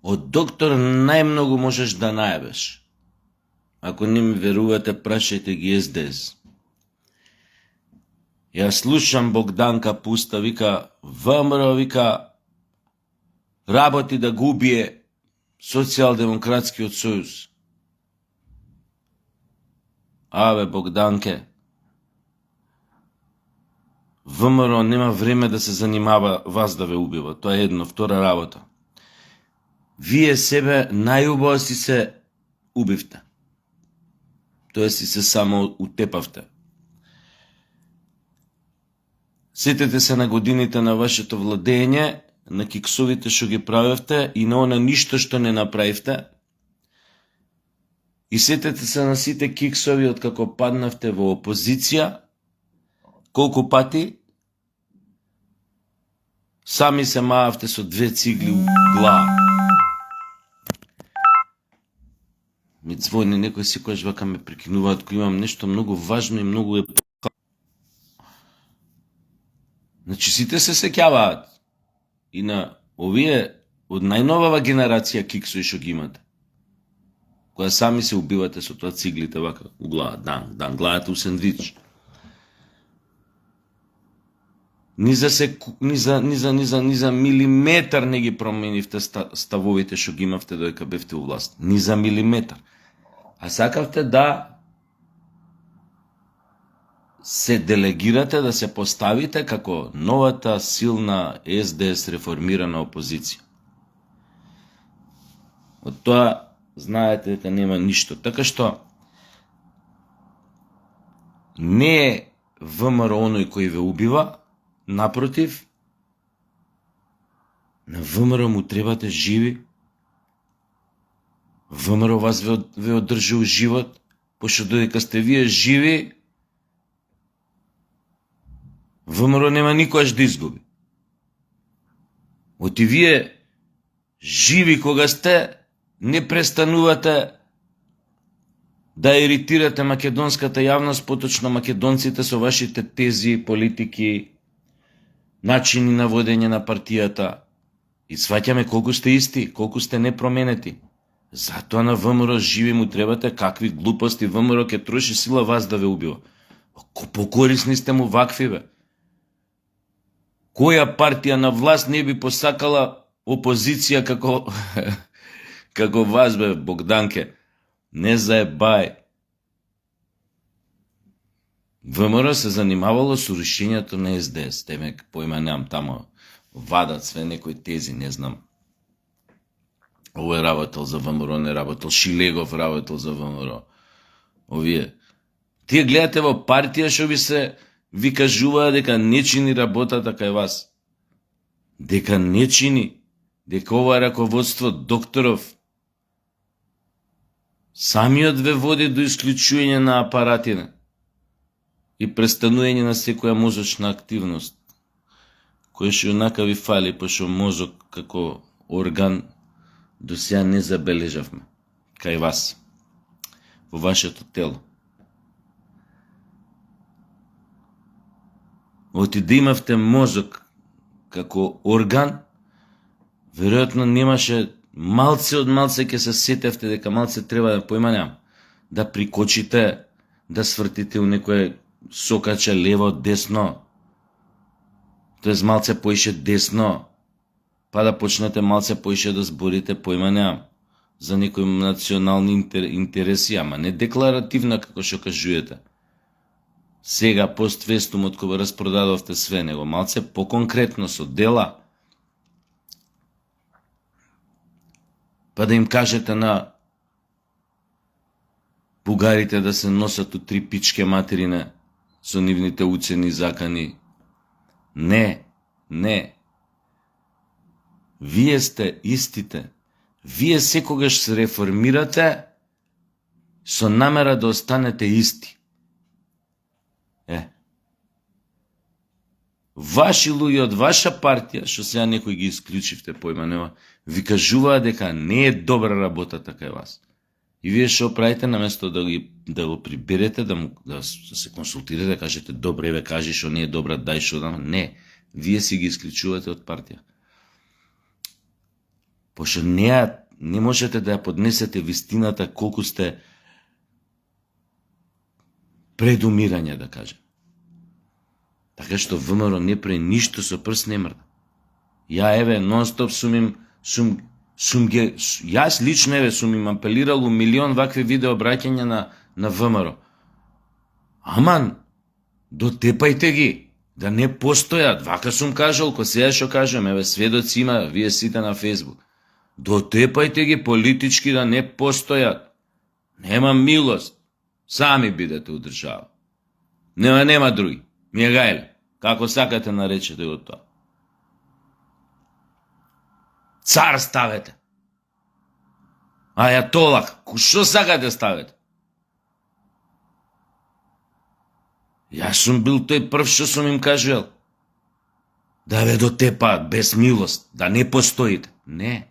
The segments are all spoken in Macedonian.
Од доктор најмногу можеш да најбеш. Ако не ми верувате, прашајте ги СДС. Ја слушам Богданка Пуста, вика, ВМРО, вика, работи да го убие Социјалдемократскиот сојуз. Абе, Богданке, ВМРО нема време да се занимава вас да ве убива. Тоа е едно. Втора работа. Вие себе најубаво си се убивте. Тоа си се само утепавте. Сетете се на годините на вашето владење, на киксовите што ги правевте и на она ништо што не направивте. И сетете се на сите киксови од како паднавте во опозиција, колку пати сами се маавте со 2 цигли у глава. Ми звони некој секојаш вака ме прекинуваат, кој имам нешто многу важно и многу Значи сите се сеќаваат и на овие од најновава генерација киксои што ги имате, која сами се убивате со тоа циглите вака у глава, дан, главата у сендвич. Ни за милиметар не ги променивте ставовите што ги имавте додека бевте у власт. Ни за милиметар. А сакавте да се делегирате, да се поставите како новата силна СДС реформирана опозиција. Од тоа знаете дека нема ништо. Така што не е ВМРО оној кој ве убива, напротив, на ВМРО му требате живи. ВМРО вас ве одржи у живот, пошто додека сте вие живи, ВМРО нема никогаш да изгуби. Оти вие живи кога сте, не престанувате да иритирате македонската јавност, поточно македонците со вашите тези, политики, начини на водење на партијата. И сваќаме колку сте исти, колку сте непроменети. Затоа на ВМРО живи му требате, какви глупости. ВМРО ќе троши сила вас да ве убива. Покорисни сте му вакви, бе. Која партија на власт не би посакала опозиција како вас, бе, Богданке? Не заебај. ВМРО се занимавало со решението на СДС. Темек, поима немам тамо, вадат све некои тези, не знам. Овој работел за ВМРО, не работел. Шилегов работел за ВМРО. Овие. Тие гледате во партија што ви кажуваа дека не чини работата кај вас. Дека не чини. Дека ова раководство докторов самиот ве води до исклучување на апаратина и престанување на секоја мозочна активност, која што онака ви фали, пошто мозок како орган до сега не забележавме кај вас, во вашето тело. Оти да имавте мозок како орган, веројатно немаше малце од малце ќе се сетевте дека малце треба да поиманам, да прикочите, да свртите у некој сокаче лево, десно, тоест малце поише десно, па да почнете малце поише да зборите поиманам за некои национални интереси, ама не декларативно како што кажуете. Сега, постфестум, од кога распродадовте све, него малце по-конкретно со дела, па да им кажете на бугарите да се носат у 3 пичке материне со нивните уцени закани. Не. Вие сте истите. Вие секогаш се реформирате со намера да останете исти. Ваши луѓе од ваша партија, што сега некој ги исклучивте, појма нема, ви кажуваа дека не е добра работата кај вас. И вие што правите, наместо да го приберете, да се консултирате, да кажете, добре, ве кажи што не е добра, дај што да... Не, вие си ги исклучувате од партија. Пошто не можете да ја поднесете вистината колку сте пред умирање, да кажем. Така што ВМРО не прави ништо со прст не мрда. Ја еве нон-стоп јас лично еве сум им апелирал у милион вакви видео обраќања на ВМРО. Аман, дотепајте ги, да не постојат. Вака сум кажал, ко сега што кажам, еве сведоци има, вие сите на Facebook. Дотепајте ги политички да не постојат. Нема милост. Сами бидете у држава. Нема други. Ми е гајле. Како сакате наречете го тоа. Цар ставете. Ајатолах. Шо сакате ставете? Јас сум бил тој прв што сум им кажал. Да ве дотепаат без милост. Да не постоите. Не.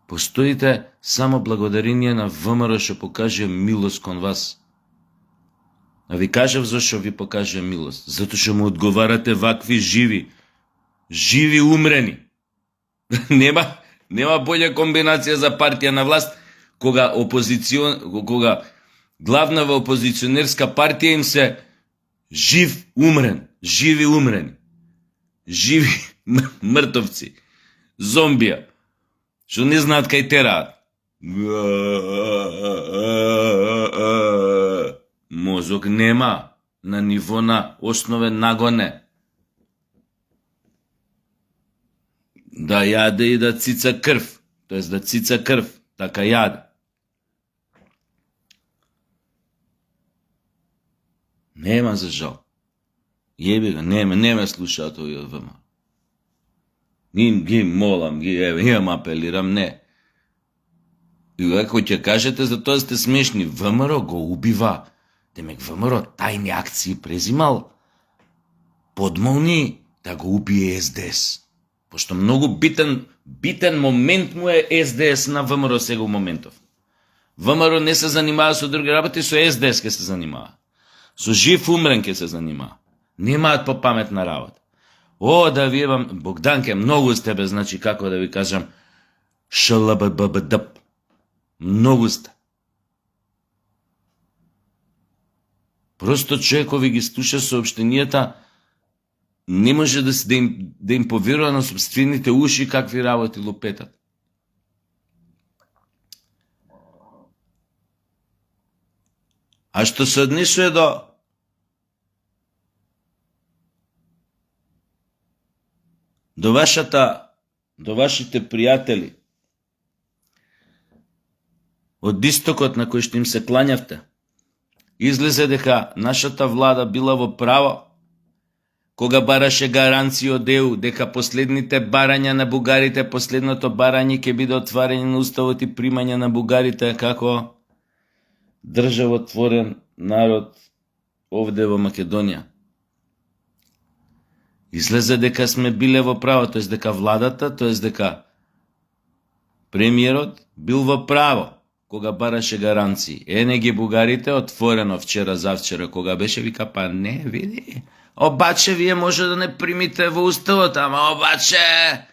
Постоите само благодарение на ВМРО што покаже милост кон вас. А ви кажав зашо ви покаже милост. Зато што му одговарате вакви живи умрени. Нема боља комбинација за партија на власт кога главна во опозиционерска партија им се живи умрени. Живи мртовци. Зомбија. Што не знаат кај тераат. Мозок нема на ниво на основен нагоне. Да јаде и да цица крв. Тоест да цица крв. Така јаде. Нема за жал. Јеби га, не ме слушаат овие од ВМРО. Ги молам, имам апелирам, не. И ако ќе кажете за тоа сте смешни, ВМРО го убива. Демек ВМРО тајни акции презимал, подмолни да го убие СДС. Пошто многу битен момент му е СДС на ВМРО сега у моментов. ВМРО не се занимава со други работи, со СДС ке се занимава. Со жив умрен ке се занимава. Немаат попаметна работа. Да ви евам, Богданке, многу сте бе, значи, како да ви кажам, ШЛББДП. Многу сте. Просто човекови ги слуша сообштенијата, не може да им поверува на собствените уши какви работи лупетат. А што се однесува до вашите пријатели од истокот на кои што им се клањавте, излезе дека нашата влада била во право кога бараше гаранции од ЕУ дека последните барања на бугарите, последното барање ќе биде отварање на уставот и примање на бугарите како државотворен народ овде во Македонија. Излезе дека сме биле во право, тоест дека владата, тоест дека премиерот бил во право кога бараше гаранции. Не ги бугарите, отворено вчера, завчера, кога беше, вика, па не, види, обаче вие може да не примите во уставот, ама обаче,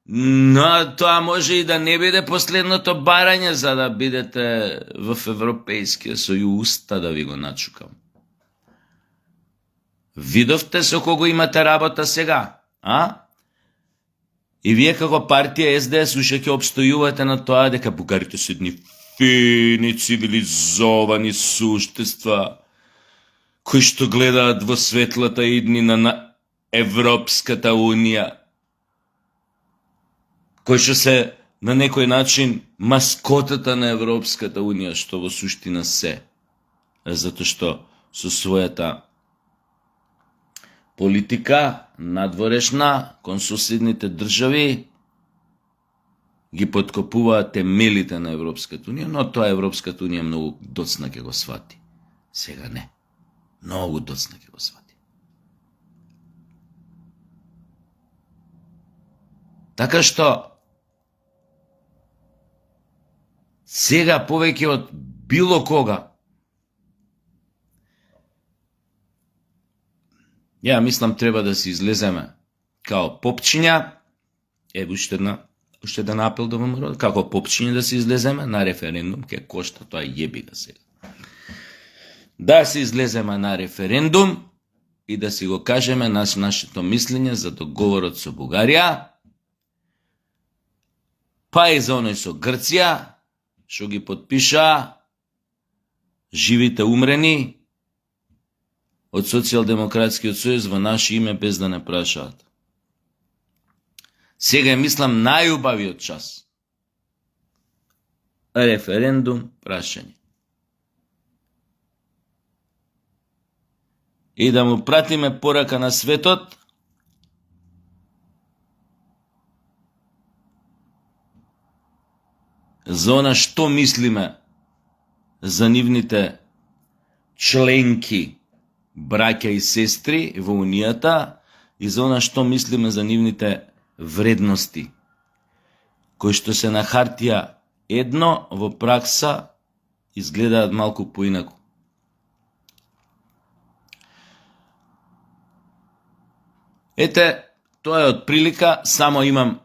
но тоа може и да не биде последното барање за да бидете в Европејскиот сојуз, да ви го начукам. Видовте со кого имате работа сега, а? И вие како партија СДС уште ќе обстојувате на тоа дека бугарите се едни фини, цивилизовани суштества кои што гледаат во светлата иднина на Европската Унија, кои што се на некој начин маскотата на Европската Унија, што во суштина се, затоа што со својата политика надворешна кон соседните држави ги подкопуваат темелите на Европската Унија, но тоа Европската Унија многу доцна ќе го свати. Сега не. Многу доцна ќе го свати. Така што сега повеќе од било кога ја мислам треба да се излеземе као попчиња, уште еден апел до ВМРО, како попчиња да се излеземе на референдум, ке кошта тоа јеби га сега. Да се излеземе на референдум и да си го кажеме нашето мислење за договорот со Бугарија, па и за оној со Грција, што ги подпиша живите умрени од Социјалдемократскиот сојуз во наше име без да не прашаат. Сега е, мислам, најубавиот час. Референдум, прашање. И да му пратиме порака на светот за она што мислиме за нивните членки, браќа и сестри во Унијата и за она што мислиме за нивните вредности, кои што се на хартија едно, во пракса изгледаат малку поинаку. Ете, тоа е од прилика, само имам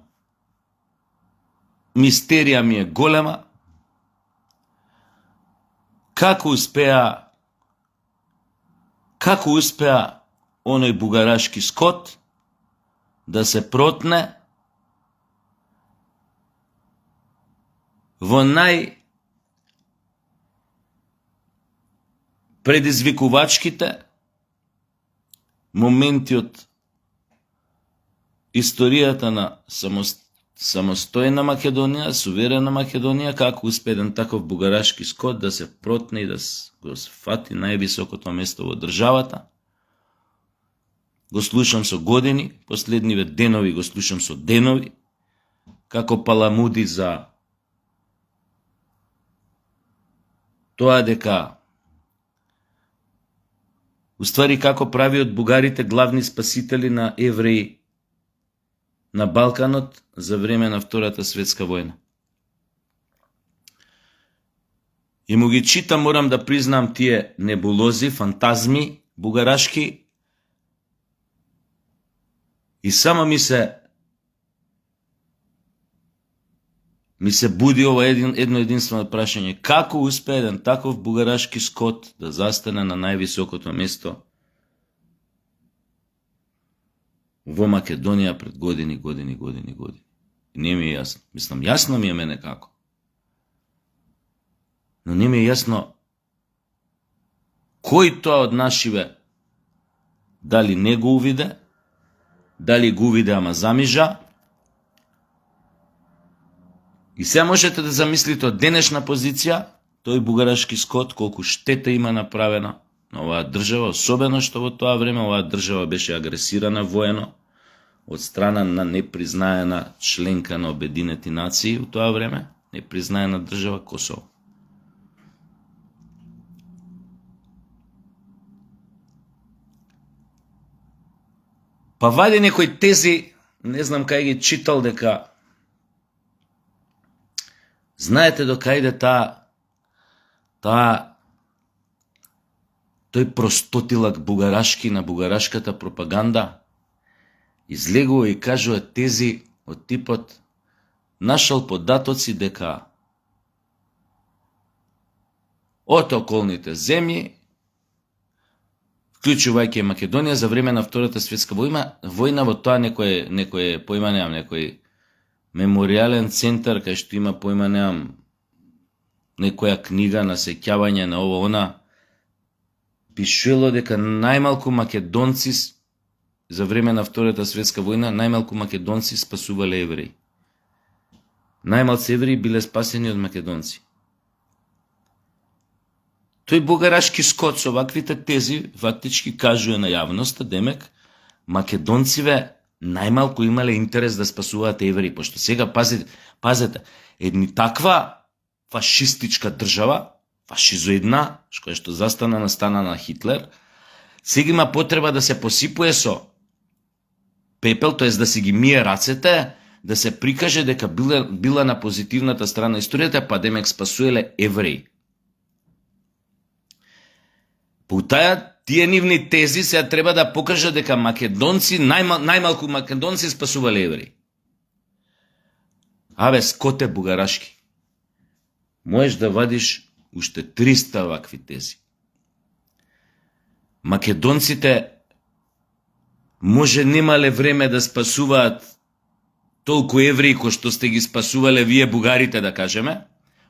мистерија ми е голема. Како успеа оној бугарашки скот да се протне во предизвикувачките моменти од историјата на самостојна Македонија, суверена Македонија, како успе еден таков бугарашки скот да се протне и да го фати највисокото место во државата. Го слушам со години, последниве денови го слушам со денови, како паламуди за тоа дека уствари како прави од бугарите главни спасители на евреи на Балканот за време на Втората светска војна. И му ги читам, морам да признам, тие небулози, фантазми бугарашки, и само ми се буди ова едно единствено прашање: како успе еден таков бугарашки скот да застане на највисокото место во Македонија пред години. Не ми е јасно. Мислам, јасно ми е мене како. Но не ми е јасно кој тоа од нашиве дали не го увиде, дали го увиде ама замижа. И се можете да замислите од денешна позиција тој бугарашки скот колку штета има направена на оваа држава, особено што во тоа време оваа држава беше агресирана воено од страна на непризнаена членка на Обединети нации во тоа време, непризнаена држава Косово. Па вади некои тези, не знам кај ги читал, дека знаете до кајде тој простотилак бугарашки на бугарашката пропаганда излегува и кажува тези од типот: нашал податоци дека од околните земји, вклучувајќи Македонија, за време на Втората светска војна во тоа некој поима немам, некој меморијален центар кај што има поима немам, некоја книга на сеќавање на ово она, пишело дека најмалку македонци за време на Втората светска војна, најмалку македонци спасувале евреи. Најмалку евреи биле спасени од македонци. Тој бугарашки скот со ваквите тези фактички кажува на јавноста, демек, македонциве најмалку имале интерес да спасуваат евреи, пошто сега, пазете, едни таква фашистичка држава, фашизоидна, што застана на стана на Хитлер, сега има потреба да се посипуе со пепел, тоест да си ги мие рацете, да се прикаже дека била на позитивната страна историјата, па демек спасуеле евреи. По тие нивни тези сега треба да покажат дека македонци, најмалку македонци спасувале евреи. Абе, скоте бугарашки. Можеш да вадиш уште 300 вакви тези. Македонците може немале време да спасуваат толку евреи кои што сте ги спасувале вие бугарите, да кажеме,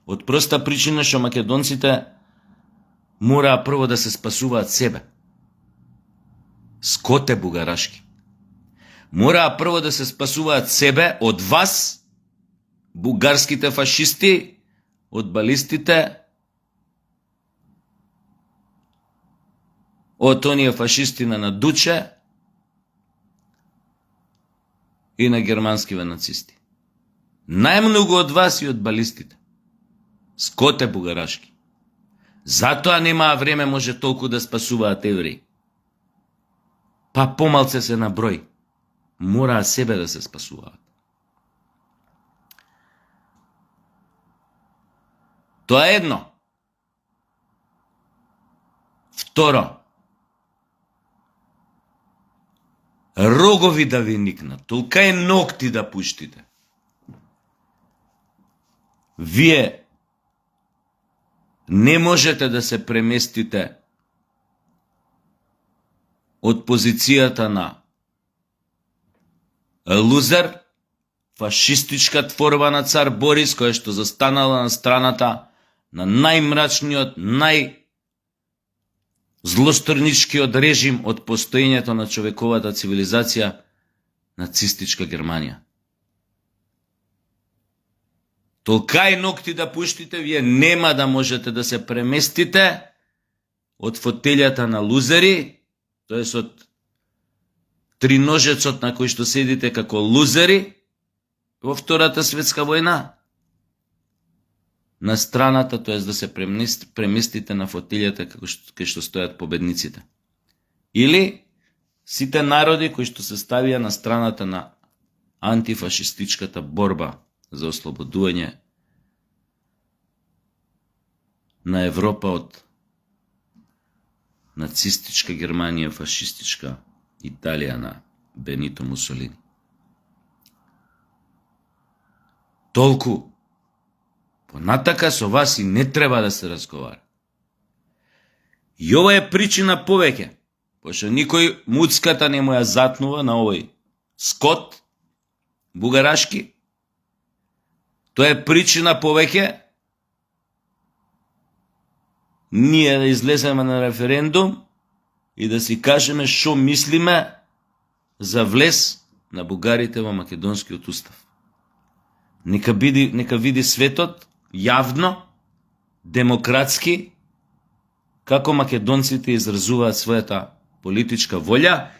од проста причина што македонците мораа прво да се спасуваат себе. Скоте бугарашки. Мораа прво да се спасуваат себе од вас, бугарските фашисти, од балистите, од оние фашисти на Надуче и на германскиве нацисти. Најмногу од вас и од балистите. Скоте бугарашки. Затоа немаа време може толку да спасуваат евреи. Па помалце се на број. Мораа себе да се спасуваат. Тоа е едно. Второ. Рогови да ви никнат, толка е ногти да пуштите. Вие не можете да се преместите од позицијата на лузер, фашистичка творба на цар Борис, која што застанала на страната на најмрачниот, злосторничкиот режим од постоењето на човековата цивилизација, нацистичка Германија. Толкај ногти да пуштите, вие нема да можете да се преместите од фотелјата на лузери, тоест од триножецот на кој што седите како лузери во Втората светска војна, на страната, тоест да се преместите на фотелјата кај што стојат победниците. Или сите народи кои што се ставија на страната на антифашистичката борба за ослободување на Европа од нацистичка Германија, фашистичка Италија на Бенито Мусолини. Толку. Понатака со вас и не треба да се разговара. И ова е причина повеќе, пошто никој муцката не му ја затнува на овој скот бугарашки. Тоа е причина повеќе ние да излеземе на референдум и да си кажеме што мислиме за влез на бугарите во македонскиот устав. Нека види светот јавно, демократски, како македонците изразуваат својата политичка волја,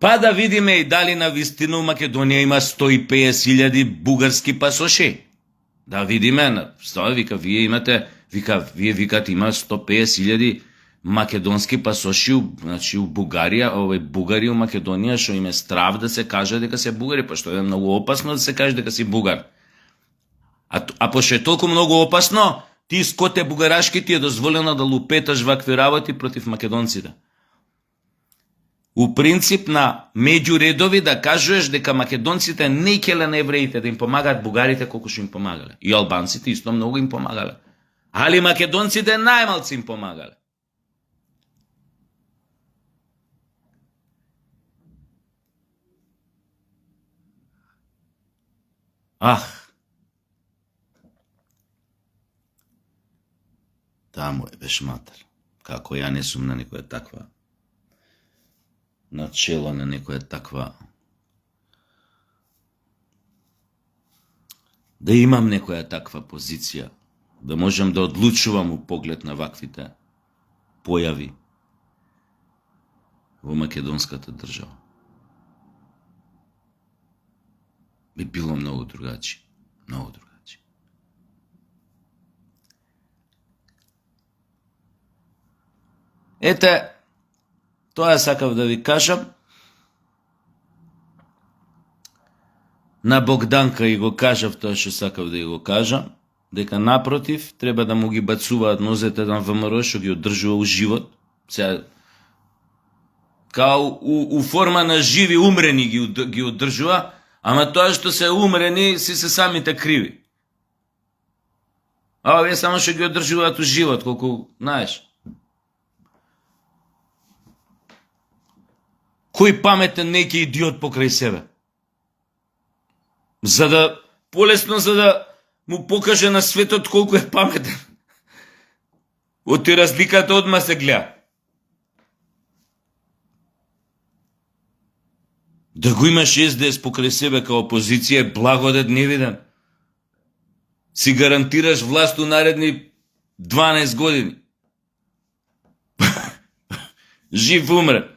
па да видиме и дали на вистина у Македонија има 150.000 бугарски пасоши. Да видиме, вие викате има 150.000 македонски пасоши, значи у Бугарија, бугари у Македонија, што им е страв да се каже дека се бугари, па што е многу опасно да се каже дека си бугар. А пошто е толку многу опасно, ти скоте бугарашки ти е дозволено да лупеташ вакви работи против македонците. У принцип на меѓу редови да кажуваш дека македонците не икеле на евреите да им помагаат бугарите колку што им помагале. И албанците исто многу им помагале. Али македонците најмалци им помагале. Таму е бешматер. Како ја не сум на некоја таква начело на некоја таква да имам некоја таква позиција, да можам да одлучувам у поглед на ваквите појави во македонската држава. Би било многу другачи, многу другачи. Ете, тоа сакав да ви кажам. На Богданка и го кажав тоа што сакав да го кажам, дека напротив треба да му ги бацуваат нозете на ВМРО што ги одржува у живот, Се као у форма на живи умрени ги одржува, ама тоа што се умрени си се самите криви. А овие само што ги одржуваат у живот, колку, знаеш. Кој паметен неки идиот покрај себе? Полесно за да му покаже на светот колку е паметен. Оти разликата одма се гледа. Да го имаш СДС покрај себе као опозиција е благодет невиден. Си гарантираш власт у наредни 12 години. Жив умре.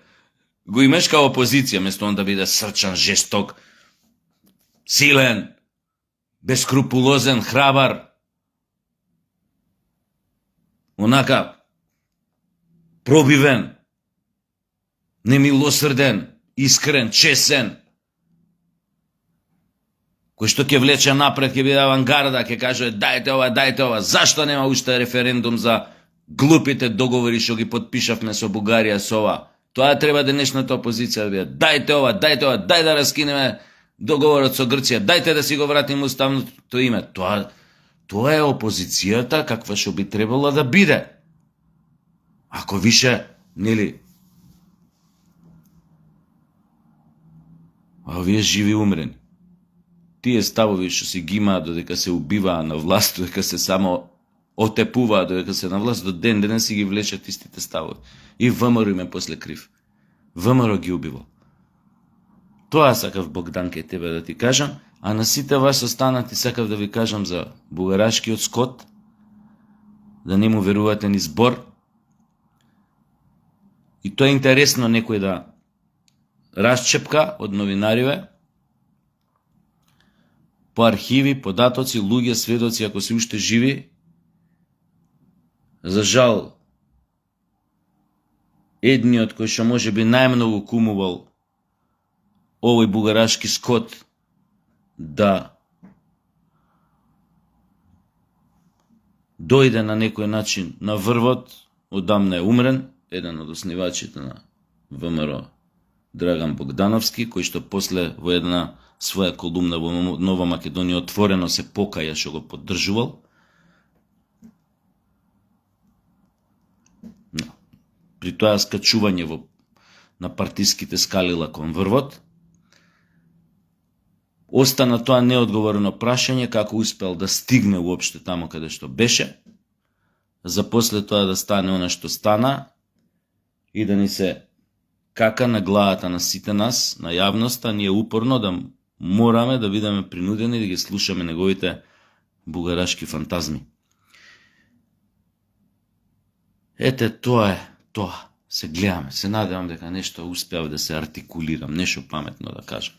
Го имаш као опозиција, место он да биде срчан, жесток, силен, бескрупулозен, храбар. Онака пробивен, немилосрден, искрен, чесен, кој што ќе влече напред, ќе биде авангарда, ќе каже дајте ова, зашто нема уште референдум за глупите договори што ги подпишавме со Бугарија, со ова. Тоа треба денешната опозиција да биде. Дајте ова, дај да раскинеме договорот со Грција, дајте да си го вратиме уставното име. Тоа е опозицијата каква што би требала да биде. Ако више, нели, а овие живи умрени. Тие ставови што си ги имаат додека се убиваа на власт, додека се само отепуваат, додека се на власт, до ден денес си ги влечат истите ставови. И ВМРО им е после крив. ВМРО ги убивал. Тоа сакав Богдан кај тебе да ти кажам, а на сите вас останати сакав да ви кажам за бугарашкиот скот, да не му верувате ни збор. И тоа е интересно некој да расчепка од новинариве, по архиви, податоци, луѓе, сведоци, ако се уште живи. За жал, едниот кој што може би најмногу кумувал овој бугарашки скот да дојде на некој начин на врвот, одамна е умрен, еден од основачите на ВМРО, Драган Богдановски, кој што после во една своја колумна во Нова Македонија отворено се покаја што го поддржувал. При тоа скачување на партиските скалила кон врвот, остана тоа неодговорено прашање како успел да стигне уопште тамо каде што беше, за после тоа да стане она што стана и да ни се кака на главата на сите нас, на јавноста, ние упорно да мораме да бидеме принудени да ги слушаме неговите бугарашки фантазми. Ете, тоа е. Тоа, се гледаме, се надевам дека нешто успеав да се артикулирам, нешто паметно да кажам.